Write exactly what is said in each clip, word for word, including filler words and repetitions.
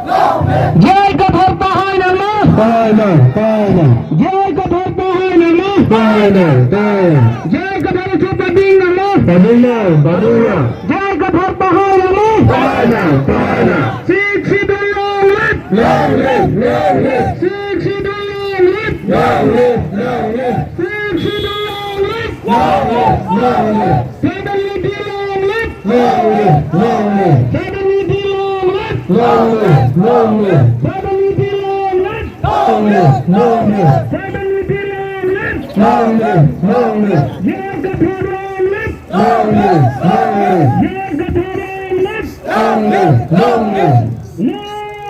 J I Kathar pahai nangma. Pahai nang, pahai nang. J I Kathar pahai nangma. Pahai nang, pahai nang. J I Kathar uchu pading nangma. Pading nang, pading nang. J I Kathar pahai nangma. Pahai nang, pahai nang. Sixth Schedule long live. Long live, long live. Sixth Schedule long live. Long live, long live. Sixth Schedule long live. Long live, long live. Seven Niti long live. Long live, long live. Seven Niti long live. Long live, long live. Seven Niti long live. Long live, long live. Seven Niti long live. Long live, long live. J I Kathar long live. Long live, long live. J I Kathar long live. Long live, long live. No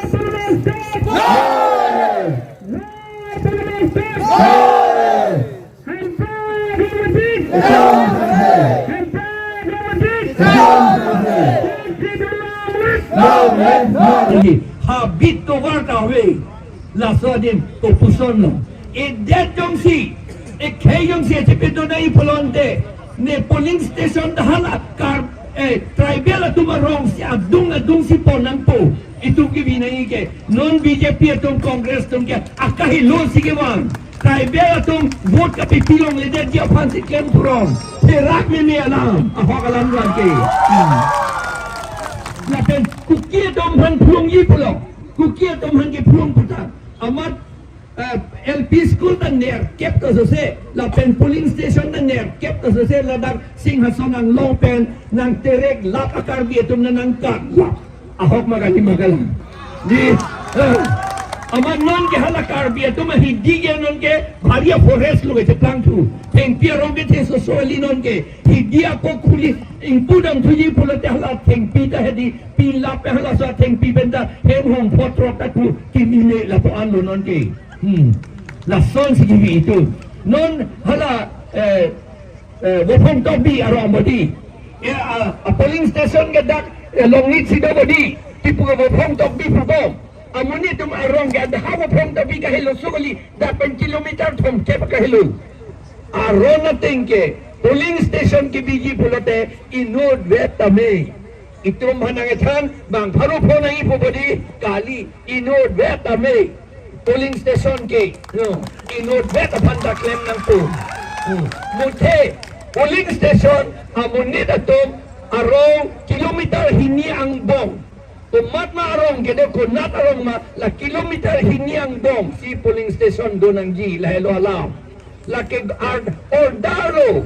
autonomous state. No! No autonomous state. No! Hampa Gamatik! Hampa Gamatik! Sixth Schedule long live! Long live, long live. Habit tovar ta ave. Laso adim kopusonlo. Edet jongsi, ekhei jongsi chepedun nangji pulote, ne polling station ta hala kar, eh, tribal atum arong si adung adung si pon nangpo. Itum kebi nangji ke, non B J P atum Congress atum ke akahelo si kevang. Tribal atum vote kapipilongledetji aphan si klem purong. Therak meme alam, ahok alam rang ke. Hmm. Lapen Kuki atum aphan phrungji pulo. Kuki atum aphan kephrung puta. Amat, eh, L P school ta nerkep ta sose, lapen polling station ta nerkep ta sose, ladak Singhason anglong pen nangterek lap a-Karbi atum na nangkat lap. Ahok ma kali ma kali. Di, eh, amat non ke hala Karbi atum ahidi ke non ke bharia forest lo ke cheplangthu. Thengpi arong ke thesoso kali non ke. Hidi ako khuli ingpu damthuji pulote hala thengpi ta hedi pilap ke halaso athengpi pen ta hem hong phot rok ta ku kimine lapu-an lo non ke. Hmm. Lasonsi kibi itum. Non hala, eh, eh, Vophong Tokbi arong bodi. Eh, a, a polling station ke dak, eh, Longnit si do bodi. Kipu ke Vophong Tokbi pu bom. Amonit atum arong ke dak ha Vophong Tokbi kahelo so kali dak pen kilometer thomkep kahelo. Aron ateng ke polling station kebiji pulote inutvet tame. Itum aphan nangkethan bang pharo pho nangji pu bodi kali, inutvet tame. Polling station ke, no, inutvet aphan ta klem nangpo. Hmm. Muthe polling station amonit atum arong kilometer hini angbong. Komat ma arong kedo, konat arong ma, la kilometer hini angbong si polling station do nangji, lahelo alam. Lake ar-, order lo.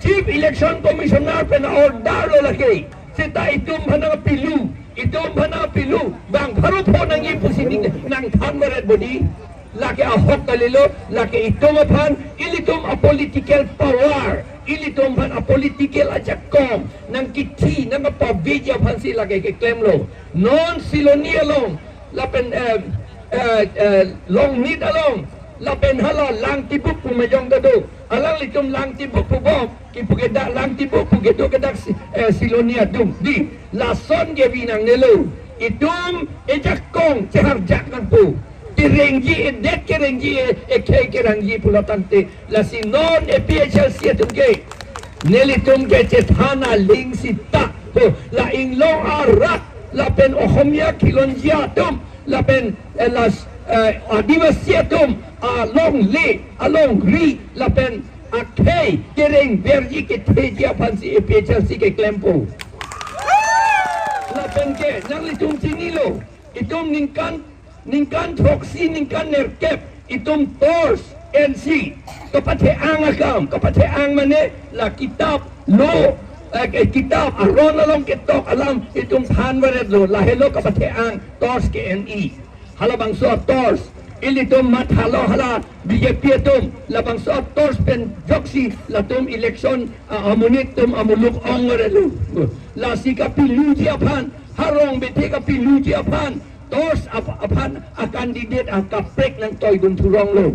Chief Election Commissioner pen order lo lake. Seta itum aphan nangpilu, itum aphan nangpilu. Bang pharo pho nangji pusi ning nangthan varet bodi. Lake ahok kalilo, lake itum aphan, ilitum a-political power, ilitum aphan a-political ajakong, nangkithi, nangkapaveji aphan si lake keklemlo. Non Siloni along, lapen, eh, eh, eh, Longnit along, lapen hala Langtibuk pu majong kedo. Alanglitum Langtibuk pu bom, kipu ke dak Langtibuk pu kedo ke dak si-, eh, Siloni adung. Di, lason ke binong nelo. Itum ejakong cheharjak nangpo. Kerengji, edet kerengji, e, ekhei kerengji pulo tangte. Lasi non A P H L C atum ke. Nelitum ke chethan aling sita. Ho, la inglong arat, lapen Ohomia khilonjia atum, lapen, eh, las, eh, Adivasi atum, alongle, alongri, lapen akhei kereng verji ketheji aphan si A P H L C keklempo. Lapen ke, nanglitum chinilo, itum ningkan, ningkan throksi, ningkan nerkep, itum torch ensi kapathe-ang akam, kapathe-ang mane la kitap lo, eh, eh, kitap aron along ketok alam itum than varetlo, lahelo kapathe-ang torch ke-en-i. Halabangso torch, ilitum mathalo hala B J P atum, labangso torch pen joksi latum election, ah, amonit atum amuluk ong varetlo. Lasi kapiluji aphan, harong bethe kapiluji aphan, torch ap-, aphan a-candidate akaprek nangtoidun thurong lo.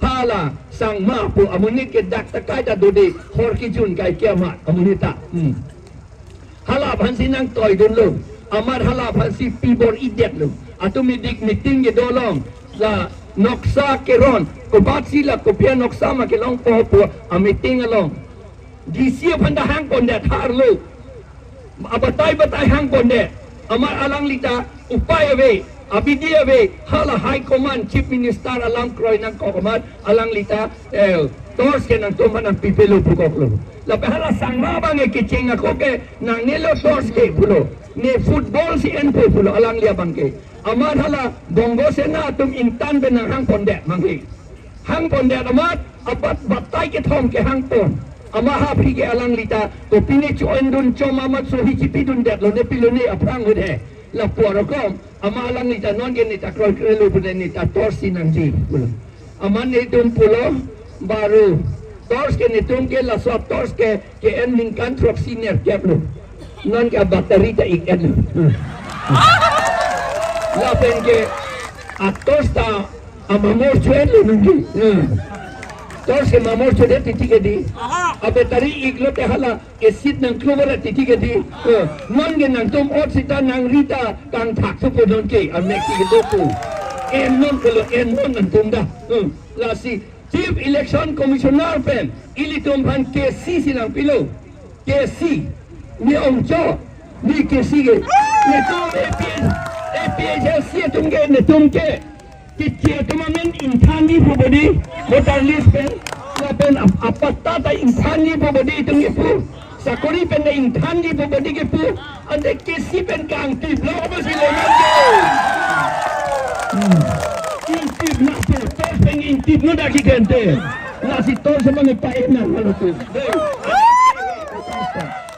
Hala sangma pu amonit ke dak ta kaita dode, hor kijun kai kiamat amonit ta. Hmm. Hala aphan si nangtoidunlo. Amat hala aphan si pibor-idetlo. Atum idik meeting kedo along, la noksa keron, kobat si la kopi anoksa ma kelongpo pu a-meeting along. D C aphan ta hangpondet, harlo. Abatai batai hangpondet. Amat alangli ta upai ave. Abidi ave, hala High Command, Chief Minister alam kroi nangkok amat, alangli ta, eh, torch ke nangtum aphan nangpipelo pukoklo. Lapen hala sangma abang ke kecheng ako ke nangnelo torch ke pulo. Ne football si enpo pulo alangli abang ke. Amat hala Bongo Sena atum ingtan pen nanghangpondet manghe. Hangpondet amat abat batai kethom kehangpon. Amat ha aphi ke alangli ta kopine cho-endun chom amat sohi chipidundetlo ne pilo ne aphrang hut he. Lapu arokom amat alangli ta non ke ne ta kroikre lo pu ne ta torch si nangji pulo. Amat netum pulo, baru torch ke netum ke laso torch ke ke-en ningkan throksi nerkep lo. Non ke battery ta ik-et lo. Lapen ke atorch ta amamor cho-et lo nunggi. Torch ke mamor chodet titi ke di. Abattery iklo te hala acid nangklo bara titi ke di. Non ke nangtum ot sita nangri ta kangthak thupo non ke amek si kedo pu. En non ke lo, en non nangtum ta. Lasi Chief Election Commissioner pen ilitum aphan K C si nangpilo. K C, ne ongcho, ne K C ke. Netum A P H, A P H L C atum ke, netum ke. Keche atum amen ingthanji pu bodi, voter list pen, lapen ap-, apatta ta ingthanji pu bodi itum kepu. Sakori pen ta ingthanji pu bodi kepu. Ante K C pen kangtip lo apa si lo nang ke. Hmm. Ingtip na po, torch pen ingtip no daki kente. Lasi torch sama ne pa-en nang halo tu.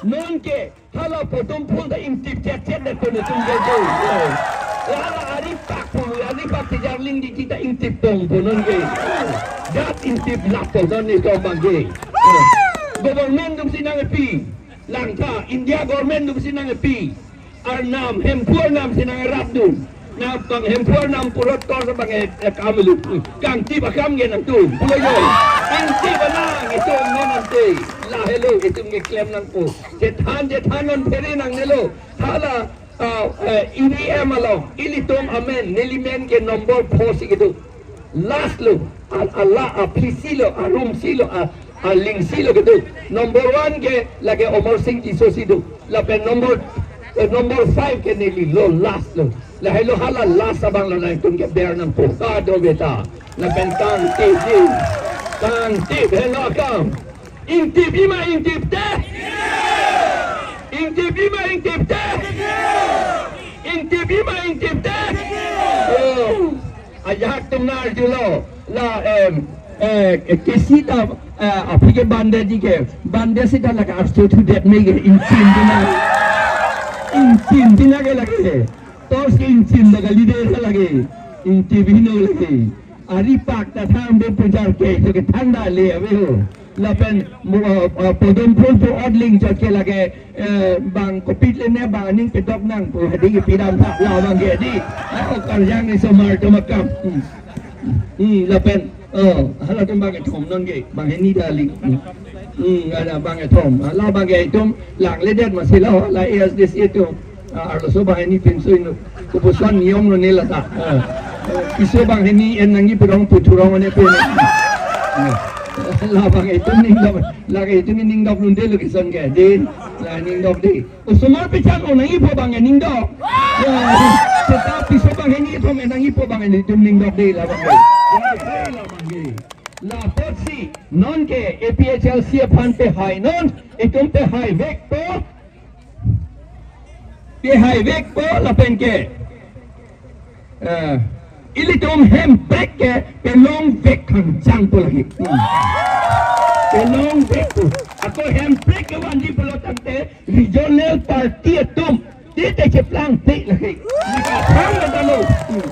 Non ke, hala Podom Phul ta ingtip chet chet de kono tum ke ke. Hala Ari Pak pu, Ari Pak Tejarling Diki ta ingtip tong po non ke. Dat ingtip lap po non ne to bang ke. Government atum si nangpi. Langtha, India government atum si nangpi. Arnam, Hemphu arnam si nangrapdun. Na bang Hemphu arnam purot tor bang e, e kamelu. Kangtip akam ke nangtum. Pulo yo. Kangtip anang itum non ante. Lahelo itum keklem nangpo. Chethan chethan non phere nangnelo. Hala, ah, eh, E V M along ilitum amen, neli men ke number four si kedo. Last lo, a, a la, a phli si lo, a room si lo, a, a ling si lo kedo. Number one ke lake Amarsing Tisso si do. Lapen number, eh, number five ke neli lo, last lo. Lahelo hala last abang lo nangtum keber nangpo. Kado beta. Lapen kangtip ji. Kangtip helo akam. Ingtipji ma ingtip te? Ingtipji ma ingtip te? Ingtipji ma ingtip te? Oh. Ajahak atum nang arjulo. La, em, eh, K C ta, eh, aphi ke bandetji ke. Bandet seta lake arso thudet me ke ingchin tina. Ingchin tina ke lake. Torch ke ingchin lake leader ke lake. Ingtip heno lake. Ari Pak ta thang be pujar ke, to ke thang da le ave ho. Lapen mo, uh, uh, Podom Phul pu ot ling chot ke lake, eh, bang kopit le ne bang aning pedok nang pu hadi ke pidam tha la bang ke di. Ako karjang ni somar to makam. Hmm. Hmm, lapen, oh, halatum bang kethom non ke, bang hini dali. Hmm. Hmm, ada bang kethom. La bang ke itum, lang ledet masih lo, la A S D C itum. Ah, arloso bang hini pinso ino. Kupuson niom lo ne lata. Ah. Piso bang hini en nangji purong puthurong ne pe. Ah. La bang itum ningdop, la ke itum ningdop lunde lo kison ke. Din, la ningdop di. Osomar pechan o nangji po bang ningdop. Ya, seta piso bang hini thom en nangji po bang hini itum ningdop di la bang. La bang di. La apotsi, non ke A P H L C aphan pehai non, itum pehai vekpo. Pehai vekpo lapen ke, eh, ilitum hemprek ke pelong vek khang chang po lagi. Hmm. Pelong vekpo. Ako hemprek ke vanji pulo tangte regional party atum te te cheplang te lagi. Aphrang ta lo. Hmm.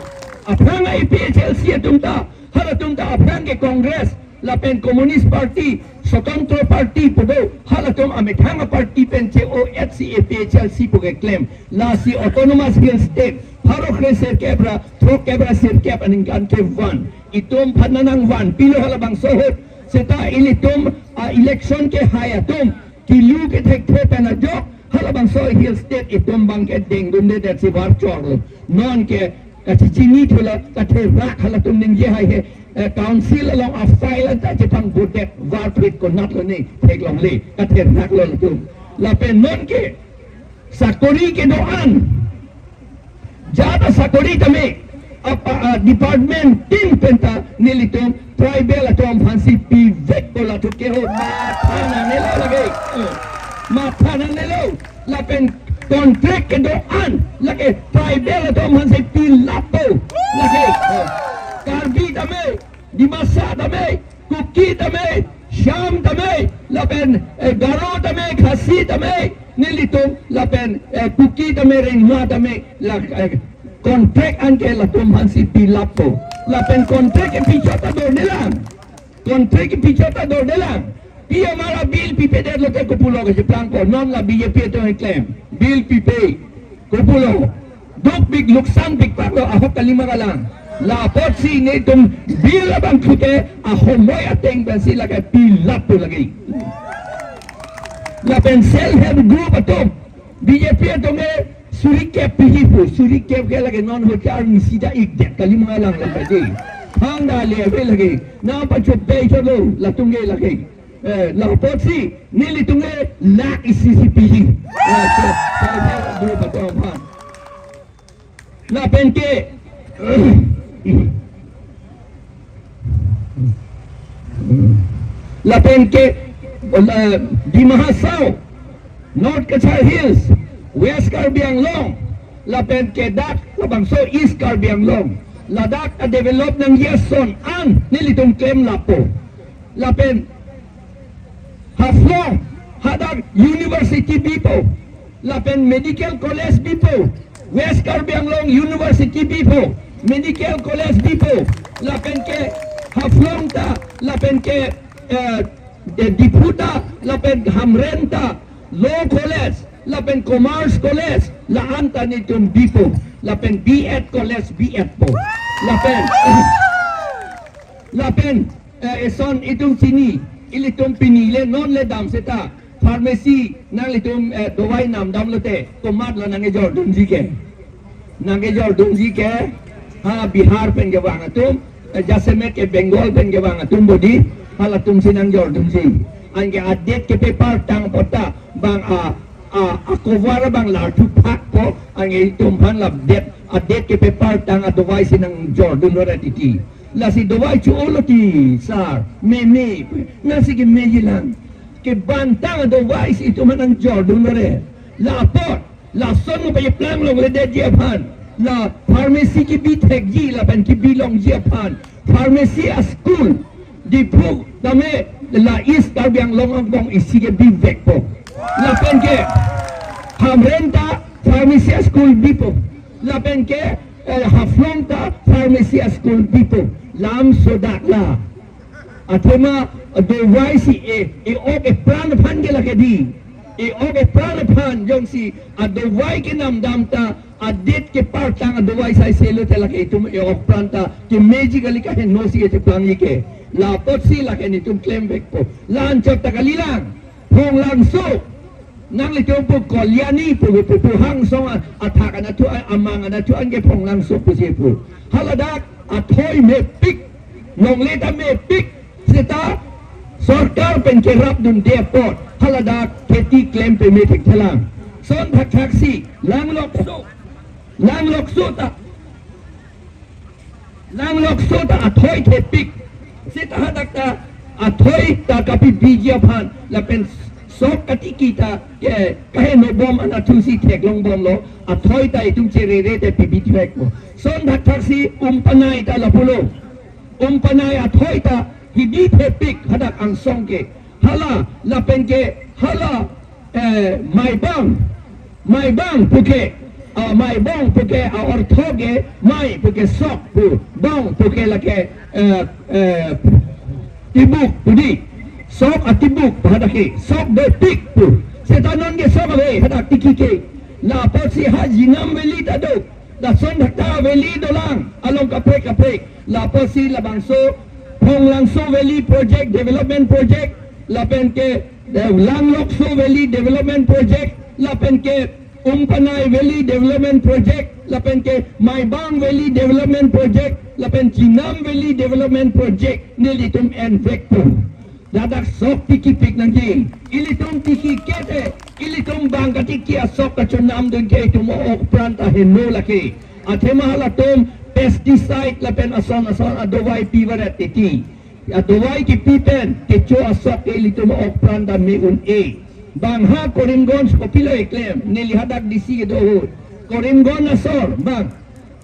Aphrang A P H L C atum ta, halatum ta aphrang ke Congress lapen Communist Party, Swatantra Party pu do, halatum amethang a-party pen che-o-et si A P H L C pu keklem. Lasi Autonomous Hill State, pharo kre sirkep ra, throkkep ra sirkep aningkan kevan. Itum aphan nangvanpilo halabangso ahut. Seta ilitum a-election kehai atum kilu kethekthe pen ajok, halabangso Hill State itum bang ke dengdundedet si var chorlo. Non ke kachechini thulo, katherak halatum ningje hai he, eh, council along a-file ta chepangbudet, varphit konat lo ne theklongle, katherak lo latum. Lapen non ke sakori kedo-an, Jata sakori tame, apa, ah, department tin penta nelitum tribal atum aphansi pivekpo latum ke ho, matha nangnelo lake. Matha nangnelo. Lapen contract kedo-an lake tribal atum aphansi pilappo lake. Karbi tame, Dimasa tame, Kuki tame, Cham tame, lapen, eh, Garo tame, Khasi tame, nelitum, lapen, eh, Kuki tame, Rengma tame, la, eh, contract anke latum aphansi pilappo. Lapen contract kepi chot ta dordelang. Contract kepi chot ta dordelang. Pi amara bill pipedet lote kopulo kacheplang ko. Non la B J P atum klem. Bill pipe. Kopulo. Dukpik luksanpik paklo ahok kalima kalang. La apotsi netum bill abang thute ahomoi ateng pensi lake pilappo lake. Lapen self help group atum B J P atum ke suri kep pihi pu, suri kep ke lake non hote arni sida ik det kalima kalang lake de. Thangta le ave lake. Na pachup dei chotlo latum ke lake. Eh, la apotsi nelitum ke lakh isi isi pihi. Eh, so, so, so, group atum aphan. Lapen ke, lapen ke, eh, Dima Hasao, North Cachar Hills, West Karbi Anglong, lapen ke dak labangso East Karbi Anglong, ladak a-develop nangji ason an nelitum klemlappo. Lapen Haflong, hadak university bipo. Lapen medical college bipo. West Karbi Anglong University bipo. Medical college bipo. Lapen ke Haflong ta, lapen ke, eh, de Diphu ta, lapen Hamren ta, Law College, lapen Commerce College, la-an ta netum bipo. Lapen B Ed College, B Ed po. Lapen, lapen, eh, eson itum chini, ilitum pini le non le dam seta, pharmacy nanglitum, eh, dovai namdam lote, komatlo nangkejordunji ke. Nangkejordunji ke, ha Bihar pen kevang atum, eh, jasemet ke Bengal pen kevang atum bodi, halatumsi nangjordunji. Anke a-date kepepar tang apot ta, bang a, a, a-cover bang larthu phakpo, anke itum aphan la date, a-date kepepar tang adovaisi nangjordunlo ra titi. Lasi dovai cho-olo ti, sir, meme, nasi kemeji lang. Kebantang adovaisi itum aphan nangjordunlo re. La apot, lason mo pacheplang longledetji aphan. La pharmacy kebi thekji, lapen kebi longji aphan. Pharmacy a-school, Diphu tame la East Karbi Anglong angbong isi kebivekpo. Lapen ke, Hamren ta pharmacy a-school bipo. Lapen ke, eh, Haflong ta pharmacy a-school bipo. Lam sodak la. Athema dovaisi e, e-ok epran aphan ke lake di. E-ok epran aphan jongsi adovai kenamdam ta, a-date kepar tang adovai saiselo te lake itum e-ok pran ta kemeji kali, kahenosi e cheplangji ke. La apotsi lake netum klemvekpo. La anchot ta kalilang. Phonglangso. Nanglitum pu Kalyani pu, pu, pu Hangsong a, athak anatthu a, amang anatthu anke Phonglangso pusi pu. Haladak athoi mepik, longle ta mepik, seta sorkar pen kerapdunde apot haladak kheti klem peme thekthelang. Son thakthaksi, Langlokso, Langlokso ta, Langlokso ta athoi thepik. Seta hadak ta athoi ta kapibiji aphan lapen sok katiki ta ke kahenobom anatthusi theklongbomlo, athoi ta itum cherere te pibithekpo. Son thakthaksi Umpanai ta lapulo. Umpanai athoi ta hibi thepik hadak angsong ke. Hala, lapen ke, hala, eh, Maibang. Maibang puke, ah, Maibang puke, ah, ortho ke, mai puke sok pu, bang puke lake, eh, eh, tibuk pu di. Sok atibuk pu hadak ke, sok dopik pu. Seta non ke sok ave hadak tiki ke. La apotsi ha Jinam Valley ta do. Lason thakta valley dolang along kaprek kaprek. La apotsi labangso Phonglangso Valley Project, Development Project, lapen ke, eh, Langlokso Valley Development Project, lapen ke Umpanai Valley Development Project, lapen ke Maibang Valley Development Project, lapen Jinam Valley Development Project, nelitum envekpo. Ladak sok tikipik nangji. Ilitum tiki kete, ilitum bang katiki asok kachonamdun ke itum o-ok pran ta heno lake. Athema halatum pesticide lapen ason ason adovai pivaret titi. Adovai kipi pen kecho asok ke ilitum ok pran ta me un-e. Bang ha Karimganj kopilo eklem, neli hadak D C kedo ahut. Karimganj asor bang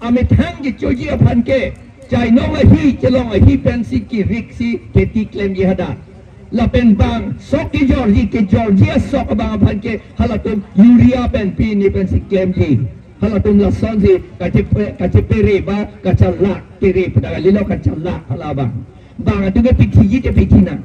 amethang kechoji aphan ke chainong ahi chelong ahi pensi kirik si kheti klemji hadak. Lapen bang sok kejorji, kejorji asok abang aphan ke halatum urea pen pini pensi klemji. Halatum lasonsi kachepe, kachepere ba kachalak kere pada kalilo kachalak halabang. Bang atum ke pithiji te pithinang.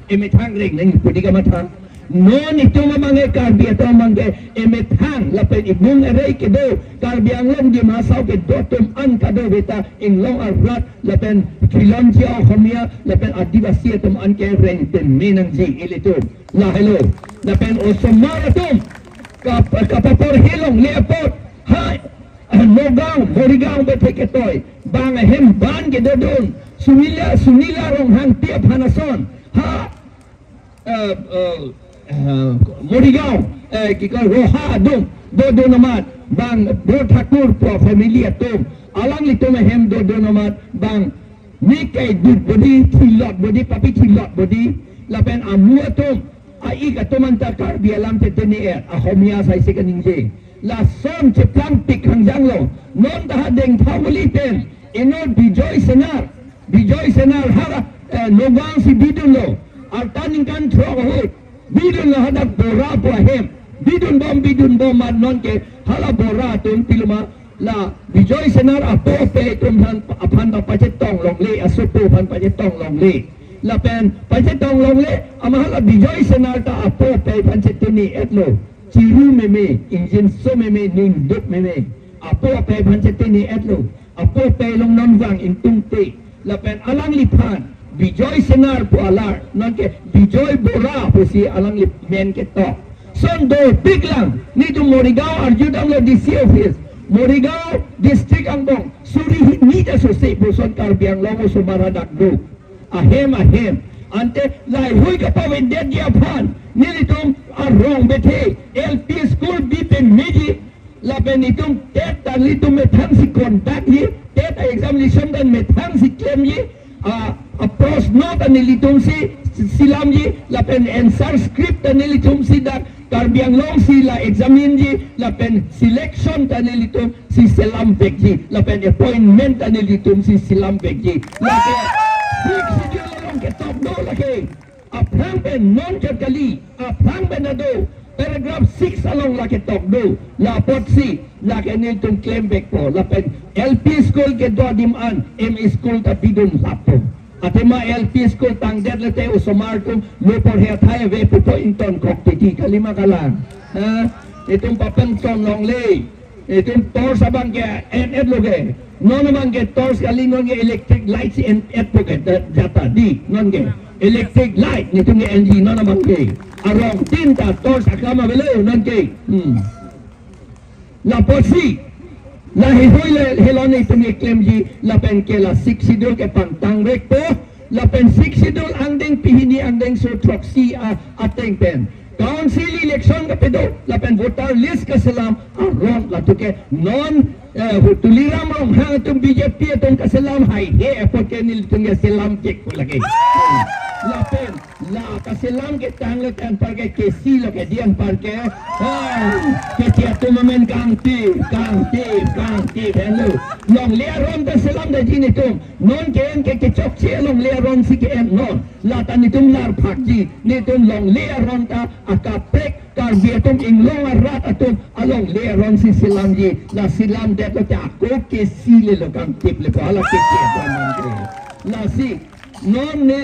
Emethang reng nang pudi kamatha. Non itum amang ke Karbi atum amang ke emethang lapen imung erei kedo Karbi Anglong Dima Hasao kedo atum an kadokave ta inglong arat lapen khilonjia Ohomia lapen Adivasi atum an ke reng teme nangji ilitum. Lahelo. Lapen osomar atum kap-, kapapor helong le apot ha Nagaon, Morigaon bethe ketoi. Bang ahem ban kedodun. Sunila, Sunila Ronghangpi aphan ason. Ha, eh, eh, eh, Morigaon, eh, kikoi Roha adung dodun amat. Bang Bor Thakur pu family atum. Alanglitum ahem dodun amat. Bang ne kaidut bodi, thilot bodi, papi thilot bodi. Lapen amu atum, a-ik atum anta Karbi alam te teni et, Ohomia sai se kaningje. Lason cheplang pik hangjanglo. Non ta ha Dengthauli pen, eno Bijoy Senar. Bijoy Senar ha, eh, Nagaon si bidunlo. Arta ningkan throk ahut. Bidunlo hadak Bora pu ahem. Bidunbom, bidunbom amat non ke hala Bora atum piluma la Bijoy Senar apo apei atum aphan, aphan ta pachetong longle, asopo aphan pachetong longle. Lapen pachetong longle, amat hala Bijoy Senar ta apo apei aphan cheteni etlo. Chiru meme, ingjinso meme, ningduk meme. Apo apei aphan cheteni etlo. Apo apei along non vang ingtungte. Lapen alangliphan Bijoy Senar pu alar, non ke Bijoy Bora pusi alangli men ketok. Son dopiklang, netum Morigaon arjudamlo D C office. Morigaon district angbong suri hini ta sose puson Karbi Anglong osomar hadak do. Ahem ahem. Ante laheihui kapavedetji aphan nelitum arong bethe L P school bipe meji. Lapen itum TET ta nelitum methang si conduct ji, TET examination ta methang si klemji, a, a prosno ta nelitum si silamji, lapen answer script ta nelitum si dak Karbi Anglong si la examine ji, lapen selection ta nelitum si selam vekji, lapen appointment ta nelitum si selam vekji. Lake Sixth Schedule along ketok do lake. Aphrang pen non chot kali, aphrang pen ado, paragraph six along lake tok do, la apotsi, lake nelitum klem vekpo, lapen L P school kedo adim an, M E school ta bidun lapo. Athema L P school tangdet lote osomar atum lo porhe athai ave pupo ingtonkok titi kalima kalang. Ha? Itum papen ton longle. Itum torch abang ke en-etlo ke. Non abang ke torch kali, non ke electric light si en-etpo ke da-, jata di, non ke. Electric light netum ke enji non abang ke. Arong tin ta torch akam avelo non ke. Hmm. La apotsi, laheihui le helon netum ke klemji, lapen ke la Sixth Schedule ke pangtang vekpo, lapen Sixth Schedule angdeng pehini angdengso throksi a, ateng pen. Council election kapedo, lapen voter list kaselam, aron latum ke non, eh, hu Tuliram Ronghang atum B J P atum kaselam haihe apot ke nelitum ke selam kekpo lake. Lapen, la kaselam ketang le anpar ke kesi lo ke di anpar ke. Ah, kesi atum amen kangti, kangti, kangti henlo. Longle aron ta selam daji netum. Non ke-en ke kechokche longle aron si ke-en non. Lata netum lar phakji, netum longle aron ta akaprek Karbi atum inglong arat atum alongle aron si selamji, la selamdet lote ako kesi lelo, kangtip lepo hala kesi atum mangke. Lasi non ne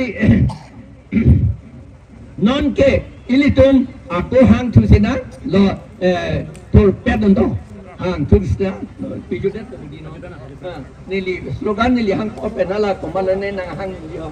non ke ilitum ako hangthu sinang lo, eh, turpet nonto. Hangthu sinang, pijudet ko di no. Ah, neli slogan neli hang open hala komal ne nanghangji ho.